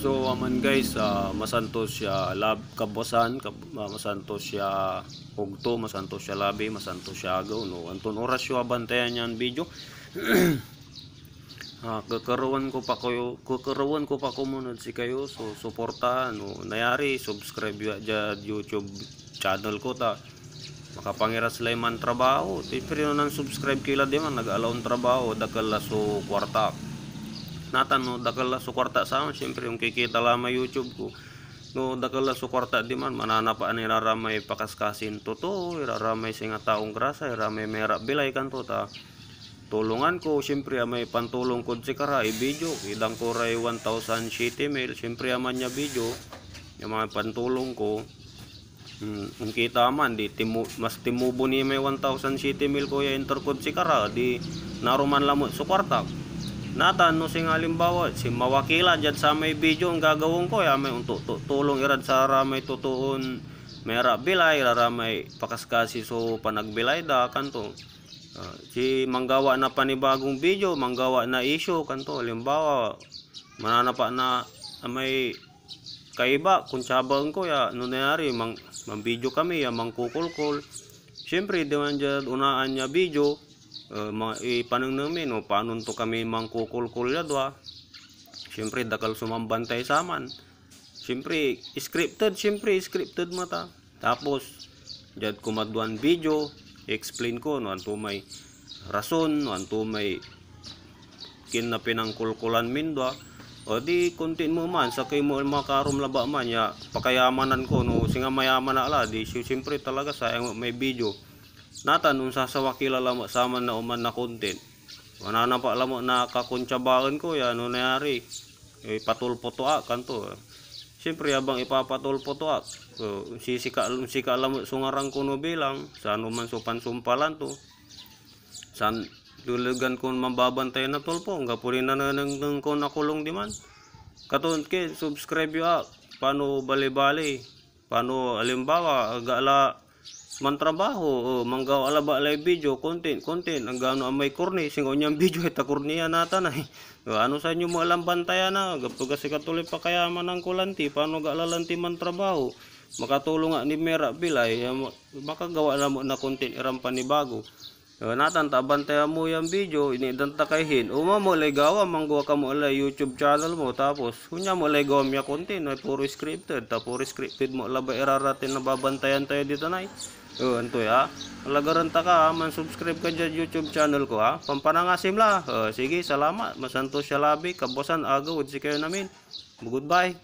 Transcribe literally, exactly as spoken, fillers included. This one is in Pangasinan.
So, aman guys, ah, masantos ya lab-, kabuasan, kab-, ah, masantos ya ugto, masantos ya labi, masantos ya agew, no? Anton oras yo abantayan yan video? Ah, kekerewen ko pa kayo, kekerewen ko pa komun ed sikayo so suporta, no? Nayari, subscribe yo ak diad YouTube channel ko, ta makapangiras lay mantrabaho. Siyempre, no nan-subscribe ki la diman, ag la ontrabaho, dakel la so kuarta. Natan, no, dakel la so kuarta saman, siyempre, onkikita la may YouTube ko. No, dakel la so kuarta diman, mananapa ni ra may pakaskasin totoo, ira ra may singa taon grasa, ira may merap bilay, kanto, ta tulongan ko, siyempre, amay pantulong kod sikara, i-video, itdan ko ray one thousand siete mil, siyempre, aman ya video, ya mga pantulong ko, hmm, onkita man, di timu-, mas timubo ni may one thousand siete mil ko ya inter kod sikara, di naruman lamet so kuarta. Natan, no singa alimbawa, si mawakila diad samay video ang gagawaen ko, ya may onto-, to-, tulong irad saramay totoon merap bilay, ira ra may pakaskasi so panagbilay da, kanto. Ah, si manggawa na panibagon video, manggawa na issue, kanto. Halimbawa, mananapa na amay kaiba, kuntsabaen ko ya, no nayari, mang-, man-video kami ya mangkukulkol. Siyempre, diman diad onaan ya video, eh, ma-, ipanengneng mi, no, panon to kami mangkukulkol ya dua. Siyempre, dakel so mambantay saman. Siyempre, scripted, siyempre, scripted met a. Tapos, diad kumaduan video, i-explain ko no anto may rason, no anto may kin na pinangkulkulan min dua. O di, kontin mo man, sakey mo makarum labat man ya pakayamanan ko, no, singa mayaman ak la, di, si-, siyempre talaga, sayang may video. Natan, onsasawak ki la lamet saman na oman na content. Mananapa lamet na kakuntsabaen ko ya, no nayari, eh, patulpo to ak, kanto. Siyempre, abang ipapatulpo to ak, so, sisika, sika lamet so ngaran ko no bilang, sano man so pansumpalan to. San lulugan kon mambabantay na tulpo, anggapo ni nanenengneng kon nakulong diman. Katon ke, subscribe yo ak, pano bali-bali. Pano, alimbawa, ag ak la mantrabaho, o, manggawa labat lay video, content, content, anggano amay korni, singa onyan video, ay ta korni ya natan ay. O, ano sa inyo mo alam bantayan na, gapo ga sikato lay pakayamanan ko lanti, pano ag ak la lanti mantrabaho, makatulong ak ni merap bilay, ya ma-, makagawa lamet na content iran panibago. Eh, natan ta abantayan mo yan video, initdan ta kay hin. Uma mo lay gawa, manggawa ka mo lay YouTube channel mo, tapos, onya mo lay gawam ya content, ay puro scripted, ta puro scripted mo labat iraratin na babantayan tayo ditan ay. Eh, anto ya? Alagaren ta ka, ha? Man-subscribe ka diad YouTube channel ko, ha? Pampanangasim la. Eh, sige, salamat. Masantos ya labi, kabuasan, agew, ed sikayon amin. Goodbye.